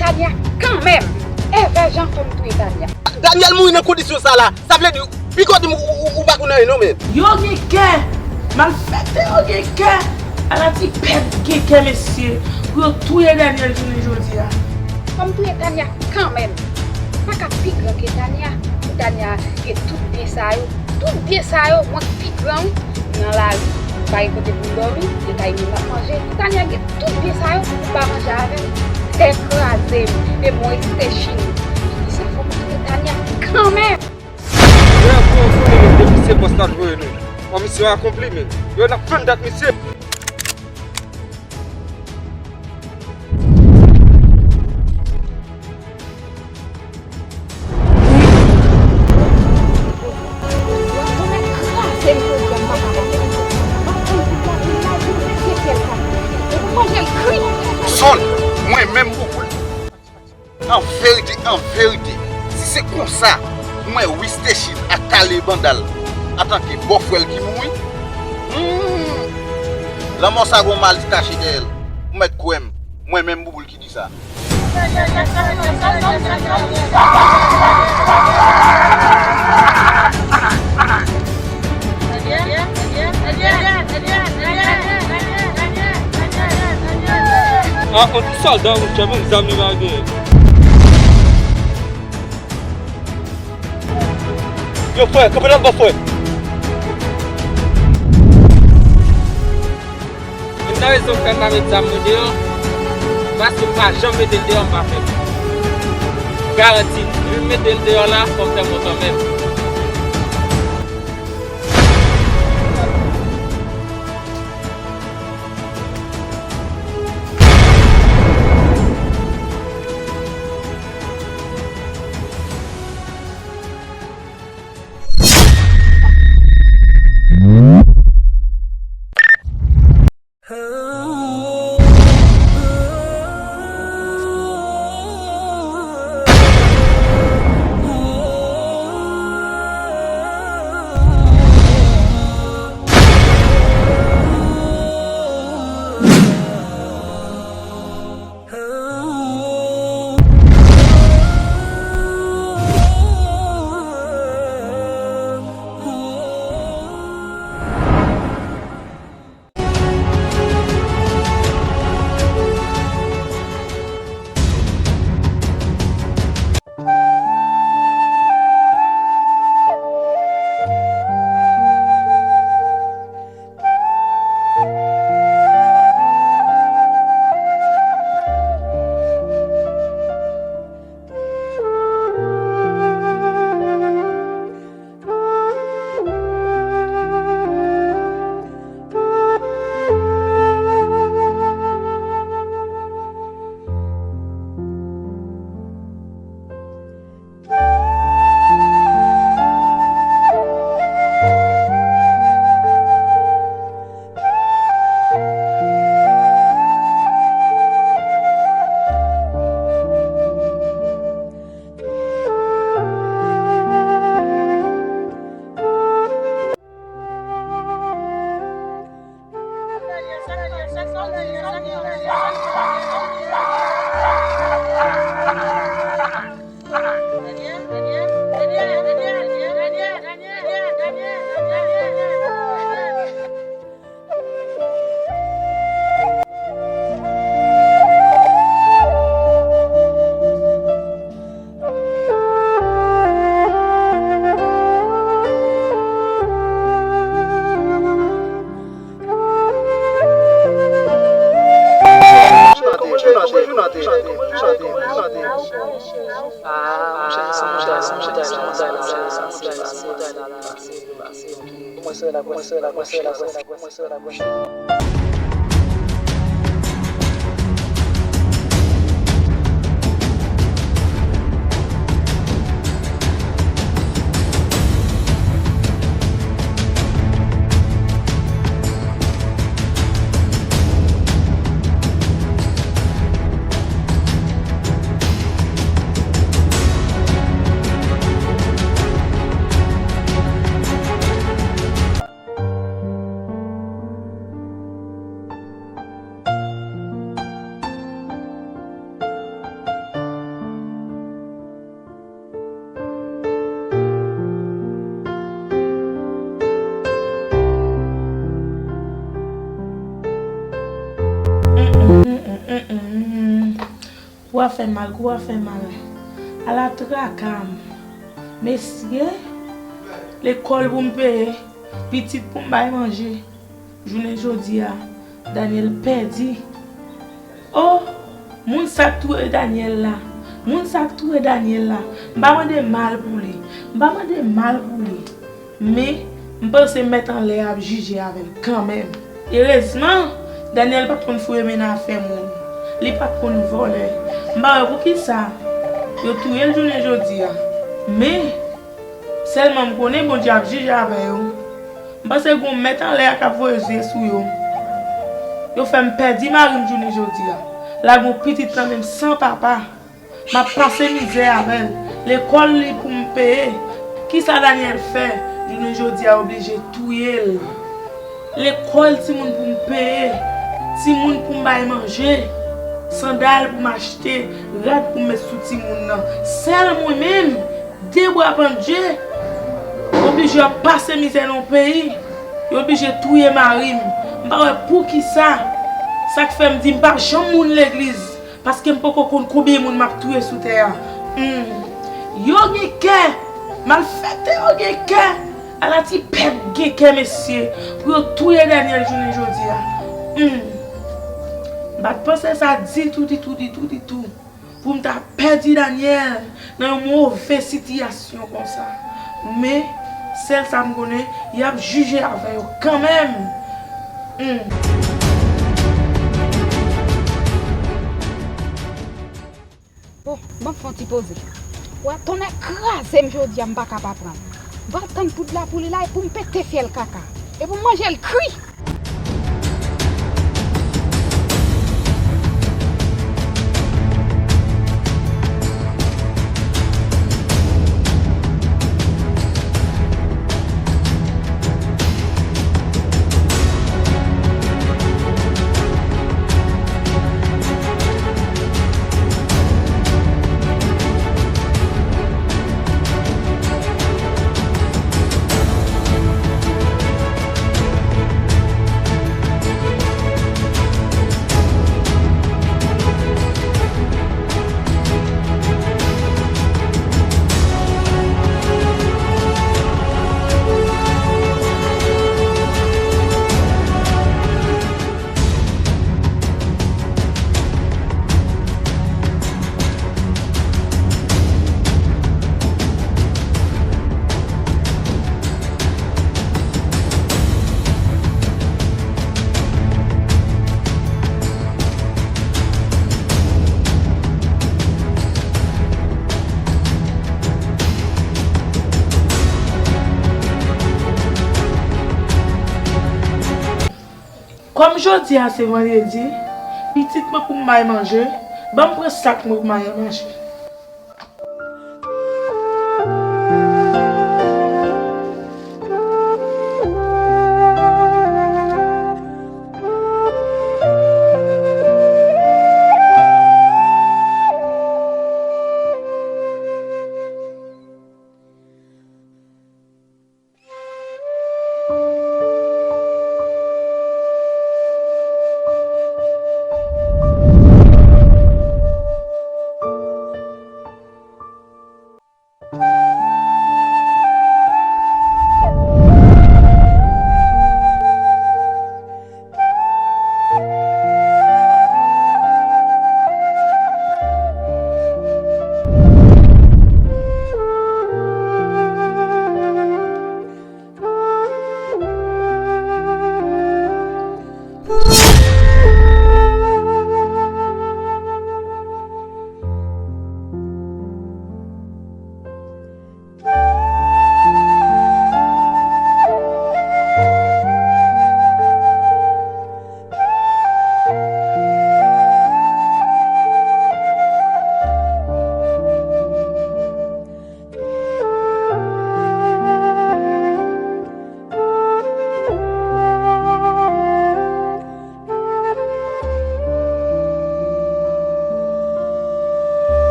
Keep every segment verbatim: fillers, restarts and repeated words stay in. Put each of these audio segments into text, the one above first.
Tania kanmenm. Evè jan fè m touye Tania. Daniel mouri nan kondisyon sa la. Sa vle di, piga w di m ou, ou, ou pa konn anyen non, men. Yo gen kè. Malfektè yo gen kè. Ala ti pèp gen kè, mesye. Pou yo touye Daniel jounen jodi a. Fò m touye Tania kanmenm. Pa ka pi gran ke Tania. Pou Tania gen tout byen sa yo. Tout byen sa yo, mwen k pi gran wi. Nan lari, m pa gen kote pou m dòmi, e kay moun m ap manje. Tania gen tout byen sa yo, m pa manje avè l. Tè kraze m, e mwen Estechine. Ki sa fò m touye Tania kanmenm. Lè pou yo konnen men depi se bòs la t voye nou. Bon, misyon akonpli, men. Yo n ap tann dat misye. Son, mwen menm Bouboul. An verite, an verite, si se konsa, mwen Wistechid ak Kale Bandal antanke bòfrè l ki mouri, hmm, lanmò sa gon mali kache dèyè l. Ou mèt kwè m, mwen menm Bouboul ki di sa. An, an ti sòlda, monchè, menm zam li pa genyen. Yo, frè, kanpe nan bò, frè. Youn nan rezon k fè m pa met zam mwen deyò, paske m pa janm mete l deyò, m pa fè l. Garanti, depi m mete l deyò la, fò m fè montan menm. Kou a fè mal, kou a fè mal. Ala traka m. Mesye, lekòl pou m peye, pitit pou m bay manje. Jounen jodi a, Daniel pèdi. O, moun sa k touye Daniel la, moun sa k touye Daniel la, m pa mande mal pou li, m pa mande mal pou li. Men, m panse mèt anlè a ap jije avè l kanmenm. Erezman, Daniel pa t konn fouye men nan afè moun. Li pa t konn vòlè. M pa wè poukisa yo touye l jounen jodi a. Men, sèlman m konnen Bondye ap jije avè yo. M panse gen yon mèt anlè a k ap voye zye sou yo. Yo fè m pèdi mari m jounen jodi a. Lage yon pitit nan men m san papa. M ap pase mizè avè l. Lekòl li pou m peye. Kisa Daniel fè? Jounen jodi a oblije touye l. Lekòl timoun pou m peye. Timoun pou m bay manje. Sandal pou m achte. Rad pou m met sou timoun nan. Sèl mwen menm, de bra pandye. Oblije ap pase mizè nan yon peyi. Yo oblije touye mari m. M pa wè poukisa. Sa k fè m di m pa janm moun legliz. Paske m poko konn konbyen moun m ap touye sou tè a. Hmm. Yo gen kè. Malfektè yo gen kè. Ala ti pèp gen kè, mesye. Pou yo touye Daniel jounen jodi a. Hmm. M pa t panse sa ditou, ditou, ditou, ditou. Pou m ta pèdi Daniel nan yon move sitiyasyon konsa. Men, sèl sa m konnen, y ap jije avè yo kanmenm. Hmm. Bon, ban m fè yon ti poze. Wè, tonnè kraze m jodi a, m pa ka pa pran l. M pral tann poud la pou li la, e pou m pete fyèl kaka. E pou m manje l kri. Kòm jodi a se vandredi, pitit mwen pou m bay manje, ban m pran sak mwen pou m al nan mache.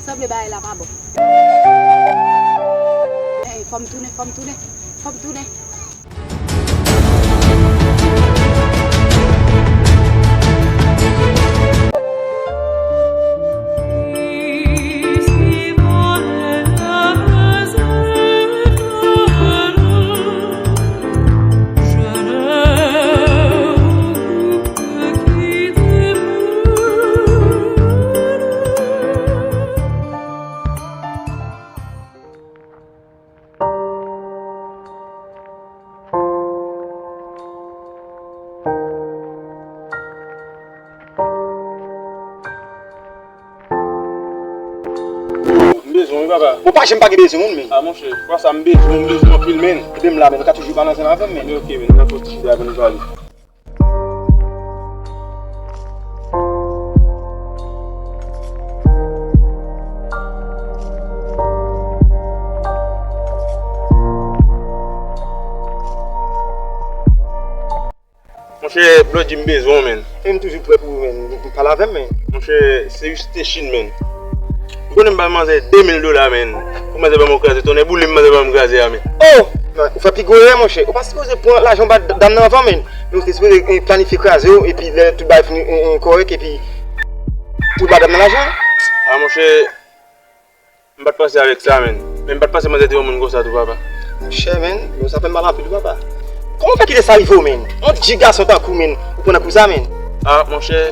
Sanble bagay la pa bon. Ey, fò m tounen, fò m tounen, fò m tounen. M bezwen w wi papa. Bon, pa janm pa gen bezwen moun, men. Ah, monchè, fwa sa m bezwen w, m bezwen w anpil, men. Ebyen, m la, men, ou ka toujou pale ansanm avè m, men. Ok, men, n a fè yon ti chita pou nou pale. Monchè, Bloody, m bezwen w, men. E m toujou prè pou ou, men. Ou pale avè m, men. Monchè, se Eustache, men. Ou konnen m ba manzè de mil dola, men. Pou manzè ban m yon kraze, tonnè boule m, manzè ban m kraze a, men. Oh! Ou fè pi gwo erè, monchè. Ou pa sipoze pran lajan w ba dam nan anvan, men. Men ou te sipoze, eh, planifye kraze w, epi lè tout bagay fin, eh, eh, kòrèk, epi tout ba dam nan lajan. Ah, monchè, m pa t panse avèk sa, men. Men m pa t panse manzè te yon moun konsa tou, papa. Monchè, men, bon, sa fè m mal anpil, papa. Kòman w fè kite sa rive w, men? Yon ti gason tankou w, men, ou pran nan kou sa, men? Ah, monchè,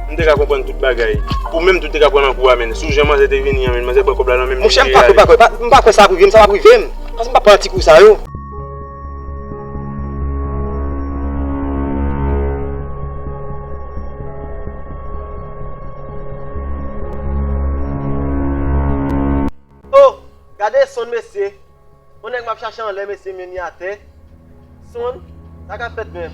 m te ka konprann tout bagay. Ou menm tou te ka pran nan kou a, men. Sou jan manzè te vini an, men, manzè pran kòb la nan men m. Monchè, m pa kwè, pa kwè, pa, m pa kwè sa ap rive m, sa p ap rive m. Paske m pa pran ti kou sa yo. Oh, gade Sonn, mesye. Yon nèg m ap chache anlè, mesye, men li atè. Sonn, sa k ap fèt menm?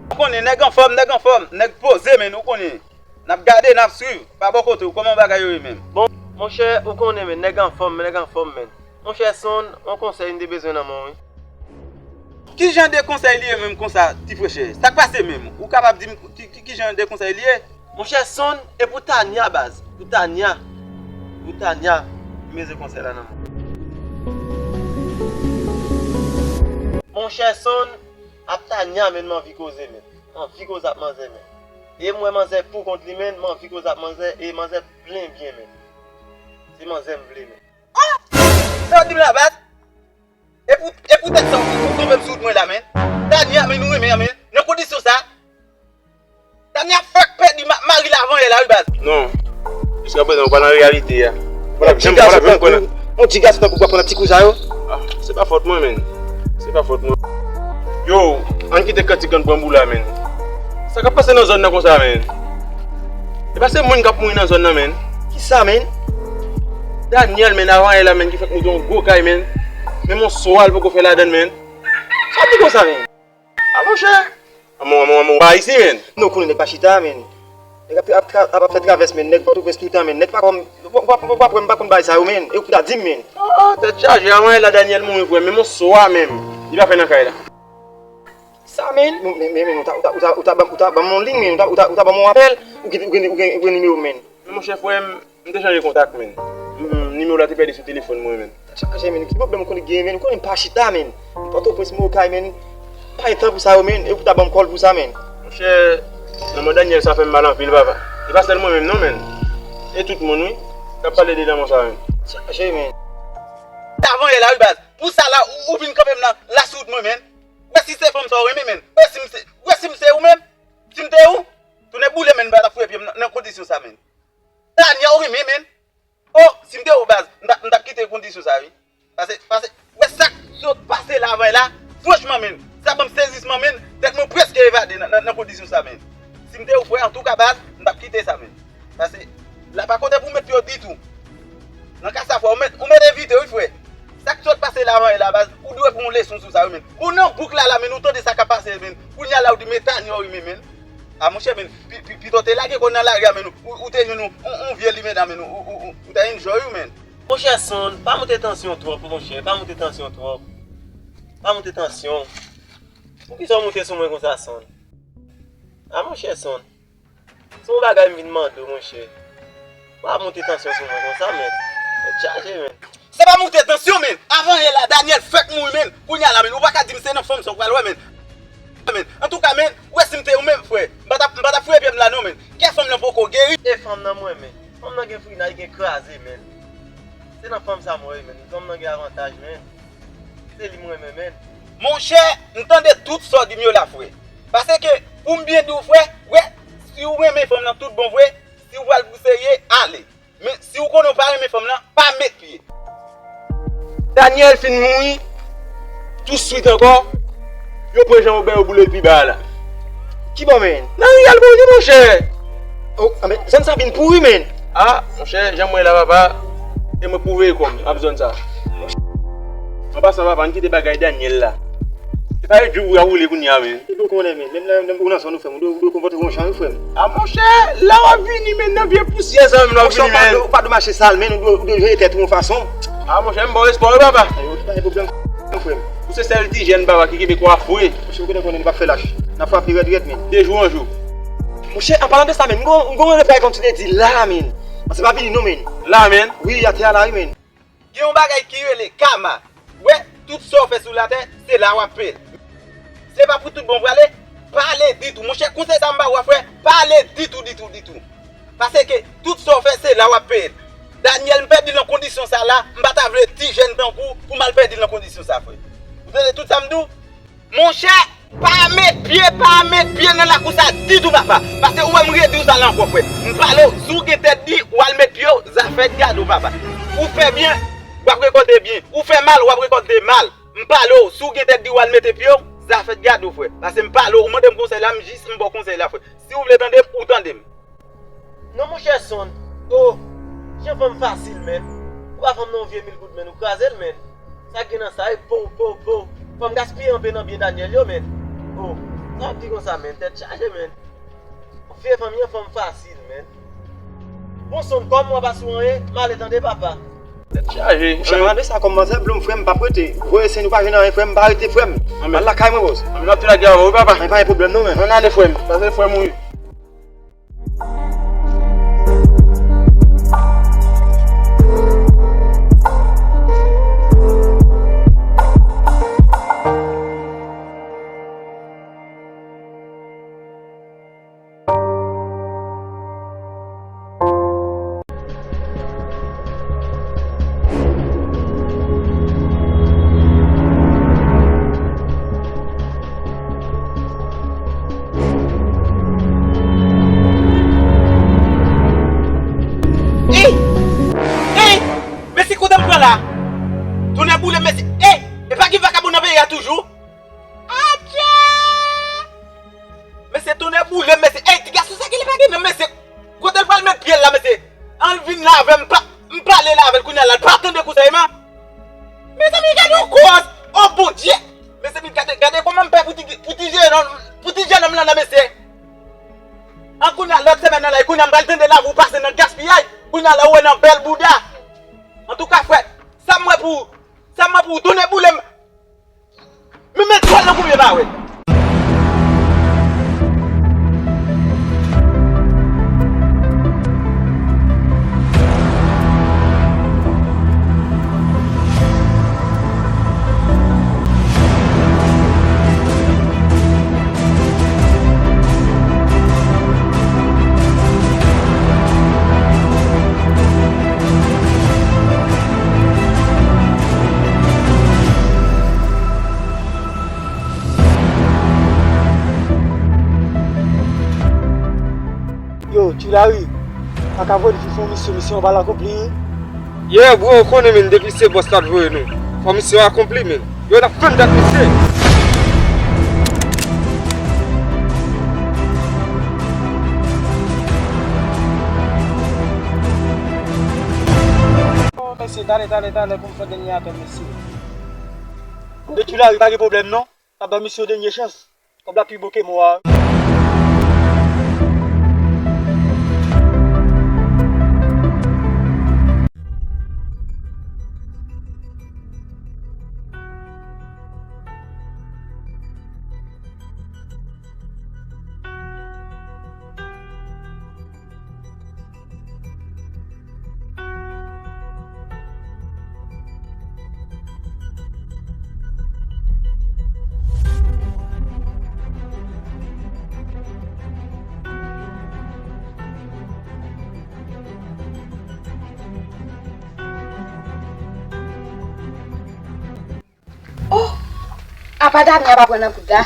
Ou konnen, nèg anfòm, nèg anfòm, nèg poze, men, ou konnen. N ap gade, n ap swiv. Pa bò kote w, kòman bagay yo ye menm? Bon, monchè, ou konnen, men, nèg anfòm, nèg anfòm, men. Monchè Sonn, yon konsèy m te bezwen nan men w, wi. Ki jan de konsèy li ye menm konsa, ti frè chè? Sa k pase menm? Ou kapab di m ki, ki, ki jan de konsèy li ye? Monchè Sonn, e pou Tania, baz. Pou Tania. Pou Tania. M bezwen konsèy la nan men w. Monchè Sonn, ap Tania, men m anvi koze, men. M anvi koze ap manzè, men. E m wè manzè pou kont li, men. M anvi koze ap manzè, e manzè plen byen, men. Se manzè m vle, men. Oh! Sa w di m la, baz? E pou, e poutèt sa w, ou kanpe m sou wout mwen la, men. Tania, men, ou renmen an, men. Nan kondisyon sa, Tania fèk pèdi ma-, mari l avan yè la, wi, baz. Non. Jiskaprezan, ou pa nan reyalite a. Ou pa janm, ou pa janm konn. Yon ti gason tankou w ap pran nan ti kou sa yo. Ah, se pa fòt mwen, men. Se pa fòt mwen. Yo, ann kite kantik ann pran boul la, men. Sa k ap pase nan zòn nan konsa, men? E pa se moun k ap mouri nan zòn nan, men. Kisa, men? Daniel, men, avan yè la, men, ki fèk moute yon gwo kay, men. Men yon swa l poko fè ladann, men. Sa w di konsa, men? A monchè. Anmò, anmò, anmò, ou pa isi, men. Non, konnen nèg pa chita, men. Nèg ap, ap, ap, ap fè travès, men. Nèg Pòtoprens toutan, men. Nèg pa kòm, w, w, w, w ap wè m pa konn bagay sa yo, men. E ou ki ta di m, men. Oh, oh, tèt chaje, avan yè la Daniel mouri, frè, men yon swa menm. Li pa fè nan kay la. Sa, men, men, men, men, ou ta, ou ta, ou ta, ou ta ban, ou ta ban m yon liy, men, ou ta, ou ta, ou ta ban m yon apèl, ou gen, ou gen, ou gen, ou gen nimewo m, men. Men monchè, frè m, m te chanje kontak, men. M, nimewo la te pèdi sou telefòn mwen, men. Tèt chaje, men, ki pwoblèm ou konnen gen, men, ou konnen m pa chita, men. M Pòtoprens, m okay, men. Pa gen tan pou sa yo, men, e ou ta ban m kòl pou sa, men. Monchè, lanmò Daniel sa fè m mal anpil, papa. E pa sèl mwen menm, non, men. E tout moun, wi, k ap pale de lanmò sa, men. Tèt chaje, men. Avan yè la, wi, baz. Pou sa la, ou, ou vin kanpe m nan, la sou wout mwen, men. Wè si se fanm sa ou renmen, men. Wè si m se, wè si m se ou menm. Si m te ou, tounen boule, men, m pa t ap foure pye m nan, nan kondisyon sa, men. Tania ou renmen, men. Oh, si m te ou, baz, m t ap, m t ap kite kondisyon sa, wi. Pase, pase, wè sa k sot pase la avan la, franchman, men. Sa ban m sezisman, men. Tèt mwen prèske evade nan, nan, nan kondisyon sa, men. Si m te ou, frè, antouka, baz, m t ap kite sa, men. Pase, la pa kote pou met pye w ditou. Nan ka sa, frè, ou met, ou met evite, wi, frè. Sa k sot pase la avan la, baz, ou dwe pran yon leson sou sa, wi, men. Ou nan bouk la, la, men, ou tande sa k ap pase, men. Kounye a la, ou di, men, Tania, wi, men, men. A, monchè, men, pi, pi, pito w te lage kò w nan lari a, men, ou, ou te jwenn yon, yon, yon vye limena, men, ou, ou, ou, ou ta enjoy, wi, men. Monchè Sonn, pa moute tansyon twòp, monchè, pa moute tansyon twòp. Pa moute tansyon. Poukisa w moute sou mwen konsa, Sonn? A, monchè Sonn. Se yon bagay m vin mande w, monchè. Pa monte tansyon sou mwen konsa, men. Tèt chaje, men. Se pa monte tansyon, men. Avan yè la, Daniel fèk mouri, men. Kounye a la, men. Ou pa ka di m se nan fanm sa w pral wè, men. Men. Antouka, men, ou wè si m te ou menm, frè. M pa t ap, m pa t ap fouye pye m la, non, men. Kè fanm nan poko geri. E fanm nan mwen, men. Fanm nan gen frinay, gen kraze, men. Se nan fanm sa m wè, men. Fanm nan gen avantaj, men. Se li m renmen, men. Monchè, m tande tout sa w di m yo la, frè. Paske, pou m byen di w, frè, wè, si w renmen fanm nan tout bon vre, si w pral pou serye, ale. Men, si w konnen w pa renmen fanm nan, pa met pye. Daniel fin mouri, touswit ankò, yo pran Jean Robert yo boule l pi ba a la. Kibò, men? Nan ri a l mouri, monchè. Oh, ah, men, zòn sa vin pouri, men. Ah, monchè, jan m wè la, papa, e mwen pou veye kò m ap zòn sa. An pasan, papa, ann kite bagay Daniel la. Se pa yon djou pou y a woule kounye a, men. Ou dwe konnen, men. Menm lè, menm ou nan zòn ou, frè m, ou dwe, ou dwe konpòte w yon jan, wi, frè m. Ah, monchè, la w ap vini, men, nan vye pousyè sa menm la w ap vini, men. Monchè, ou pa dwe, ou pa dwe mache sal, men, ou dwe, ou dwe jere tèt ou yon fason. Ah, monchè, m ba w espwa, wi, papa. Ayo, pa gen pwoblèm, frè m. Ou se sèl ti jèn, papa, ki kenbe kò a fre. Monchè, ou konnen, konnen, nou p ap fè lach. N ap frape rèd, rèd, men. De jou an jou. Monchè, an palan de sa, men, m gon, m gon refrè kòm si te di la, men. Paske pa vini, non, men. La, men. Wi, atè a la, wi, men. Gen yon bagay ki rele kama. Wè, tout sa w fè sou latè, se la w ap peye l. Se pa pou tout bon prale, pa ale ditou. Monchè, konsèy sa m ba ou a, frè, pa ale ditou, ditou, ditou. Paske tout sa w fè, se la w ap peye l. Daniel, m pèdi l nan kondisyon sa la, m pa ta vle ti jèn tankou w pou m al pèdi l nan kondisyon sa, frè. Ou tande tout sa m di w? Monchè, pa met pye, pa met pye nan lakou sa ditou, papa. Paske ou wè m redi w sa la ankò, frè. M pale w, si w gen tèt di, w al met pye w, zafè gade w, papa. Ou fè byen, w ap rekòlte byen. Ou fè mal, w ap rekòlte mal. M pale w, si w gen tèt di, w al mete pye w, zafè gade w, frè. Paske m pale w, ou mande m konsèy la, m jis m ba w konsèy la, frè. Si w vle tande m, ou tande m. Non, monchè Son. Oh, jan fanm fasil, men. Ou pa fanm nan yon vye mil goud, men, ou kraze l, men. Sa k gen nan sa, e po, po, po. Fanm gaspiye anpe nan byen Daniel yo, men. Oh, sa w ap di konsa, men. Tèt chaje, men. Vye fanm, yon fanm fasil, men. Bon, Son, kòm w ap asou anyen, m ale tande, papa. Tèt chaje. Monchè, m ale sa kòm manzè blonm, frè m, pa p rete. Voye sen nou pa jwenn anyen, frè m, pa rete, frè m. Anben. Al lakay mwen, bòs. Anben, m ap tou lage avè w, wi, papa. Anben, pa gen pwoblèm, non, men. Ann ale, frè m. Sa se frè m, wi. Ey! Ey! Mesye, kote m pran la? Tonnè boule, mesye. Ey! E pa gen vakabon nan peyi a toujou? Atchè! Mesye, tonnè boule, mesye. Ey, ti gason sa ki li pa gen nan, mesye. Kote l pral met pye l la, mesye? An l vin la avè m, pa, m pale la avè l kounye a la, l pa tande konsèy mwen. Mezanmi, gade yon kòz! Oh, Bondye! Mezanmi, gade, gade kòman m pè pou ti, pou ti jennonm, pou ti jennonm lan nan, mesye. An kounye a, lòt semèn nan la, e kounye a m pral tande lavi w pase nan gaspiyay. Kounye a la, ou wè nan bèl bouda. Antouka, frè, sa m wè pou ou, sa m wè pou ou, tonnè boule m. Men, men twal nan koumye pa wè. Yo, Ti Lari, pa ka voye li fè yon misyon, misyon an pa l akonpli. Yeah, bro, ou konnen, men, depi se bòs la t voye nou. Fò misyon akonpli, men. Yo, n ap fè dat, mesye. Oh, mesye, talè, talè, talè, pou m fè dènye apèl, mesye. Yo, Ti Lari, pa gen pwoblèm, non. N ap ba misye yon dènye chans. Kòb la pi bon ke mò a. Pa Tania pa pran nan poud la.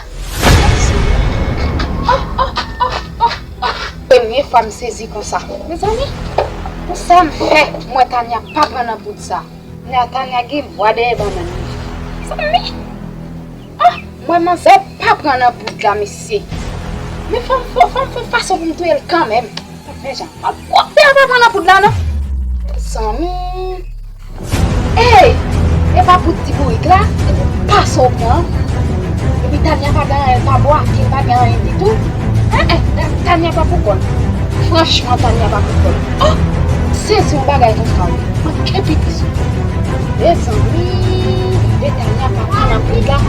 Oh, oh, oh, oh, oh. Premye fwa m sezi konsa. Mezanmi, pou sa m fè, m wè Tania pa pran nan poud sa. Tania, Tania gen bwa dèyè bannann li. Mezanmi. Oh, m wè manzè pa pran nan poud la, mesye. Men fò m fò, fò m fè fason pou m touye l kanmenm. Mezanmi, pa pran nan poud la, non. Mezanmi. Ey! E pa poud ti bourik la, e poud pase w pran. Epi Tania pa gen anyen, l pa bwake, l pa gen anyen ditou. Eh, eh, Tania pa pou kò l. Franchman, Tania pa pou kò l. Oh! Sezi yon bagay konsa, wi. Manke pipi sou. Mezanmi, e Tania pa pran nan poud la.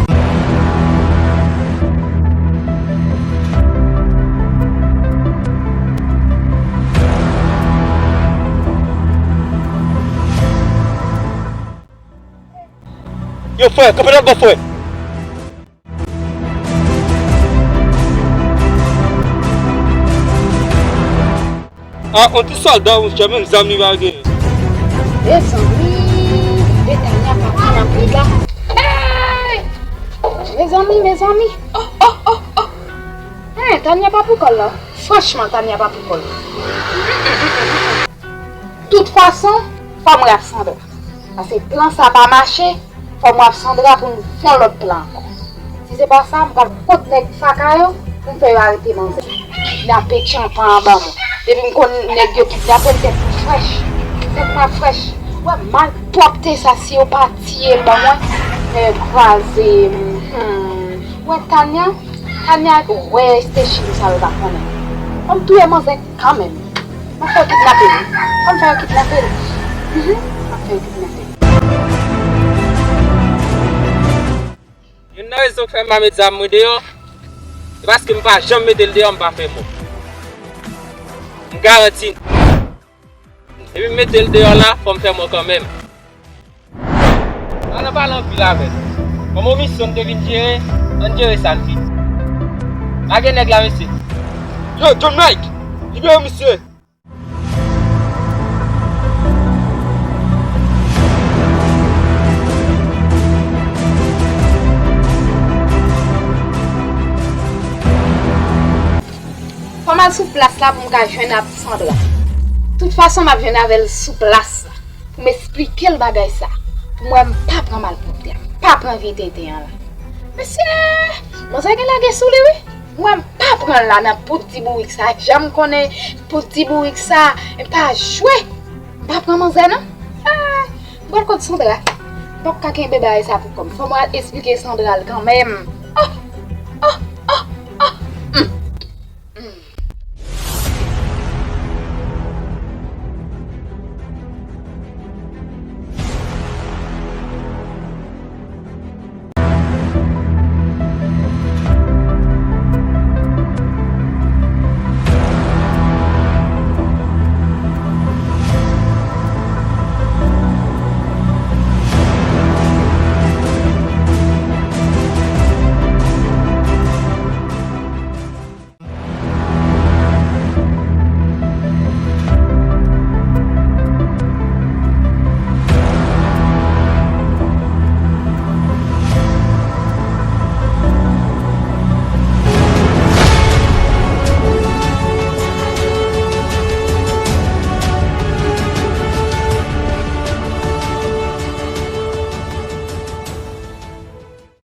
Yo, frè, kanpe lòt bò, frè. Ah, on ti sòlda, monchè, menm zam li pa genyen. Mezanmi, e Tania pa pran nan poud la. Hey! Mezanmi, mezanmi. Oh, oh, oh, oh. Hein, Tania pa pou kò l la. Franchman, Tania pa pou kò l. Tout fason, fò m rap Sandra. Paske plan sa pa mache, fò m rap Sandra pou m fè yon lòt plan ankò. Si se pa sa, m pral kot nèg faka yo pou m fè yo arete manzè. Kidnape tchanpan an ban mwen. Depi m konn nèg yo kidnape m, tèt mwen frèch. Tèt mwen frèch. Wè malpwòpte sa, si yo pa tiye l ban mwen, nèg kraze m. Hmm. Wè Tania, Tania, wè Stacy sa yo pa konnen. Fò m touye manzè kanmenm. M ap fè yo kidnape l. Fò m fè yo kidnape l. Mhm. M ap fè yo kidnape l. Youn nan rezon k fè m pa met zam mwen deyò, se paske m pa janm mete l deyò, m pa fè mò. M garanti n. Depi m mete l deyò la, fò m fè mò kanmenm. Pa nan pale anpil avè l. Kòm yon misyon n te vin jere, ann jere sa n vin. Lage nèg la, mesye. Yo, John Mike, libere misye. Fò m al sou plas la pou m ka jwenn ak Sandra. Tout fason, m ap jwenn avè l sou plas la pou m esplike l bagay sa. Pou m wè m pa pran malpwòpte a, m pa pran vye tenten an la. Mesye, manzè gen lage sou li, wi. M wè m pa pran l la nan poud ti bourik sa. Jan m konnen poud ti bourik sa, m pa jwe. M pa pran manzè, non. Ah, m pral kot Sandra. M p ap ka kenbe bagay sa pou kò m. Fò m al esplike Sandra l kanmenm.